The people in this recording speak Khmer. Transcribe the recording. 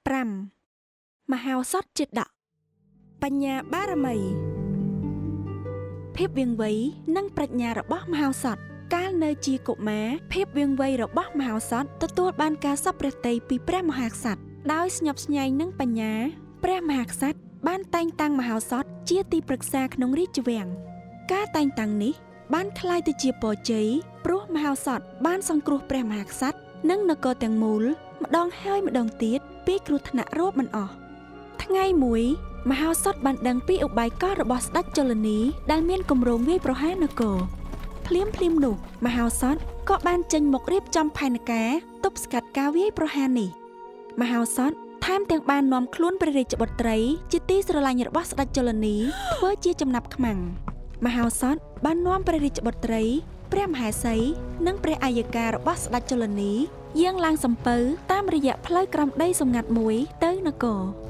5មហោសថជាតកបញ្ញាបារមីភាពវៀងវៃនិងប្រាជ្ញារបស់មហោសថកាលនៅជាកុមារភាពវៀងវៃរបស់មហោសថទទួលបានការសព្វព្រះទ័យពីព្រះមហាក្សត្រដោយស្ញប់ស្ញែងនឹងបញ្ញាព្រះមហាក្សត្របានតែងតាំងមហោសថជាទីប្រឹក្សាក្នុងរាជវាំងការតែងតាំងនេះបានក្លាយទៅជាពរជ័យព្រោះមហោសថបានសង្គ្រោះព្រះមហាក្សត្រនិងនគរទាំងមូលម្ដងហើយម្ដងទៀតពីគ្រោះថ្នាក់រាប់មិនអស់ថ្ងៃមួយមហោសថបានដឹងពីឧបាយកលរបស់ស្ដេចជលនីដែលមានគម្រោងវាយប្រហារនគរភ្លាមភ្លាមនោះមហោសថក៏បានចេញមករៀបចំផែនការទប់ស្កាត់ការវាយប្រហារនេះមហោសថថែមទាំងបាននាំខ្លួនព្រះរាជបុត្រីជាទីស្រឡាញ់របស់ស្ដេចជលនីធ្វើជាចំណាប់ខ្មាំងមហោសថបាននាំព្រះរាជបុត្រីព្រះមហេសីនិងព្រះអយ្យការបស់ស្ដេចជលនីយាងឡើងសំពៅតាមរយៈផ្លូវក្រោមដីសម្ងាត់មួយទៅនគរ។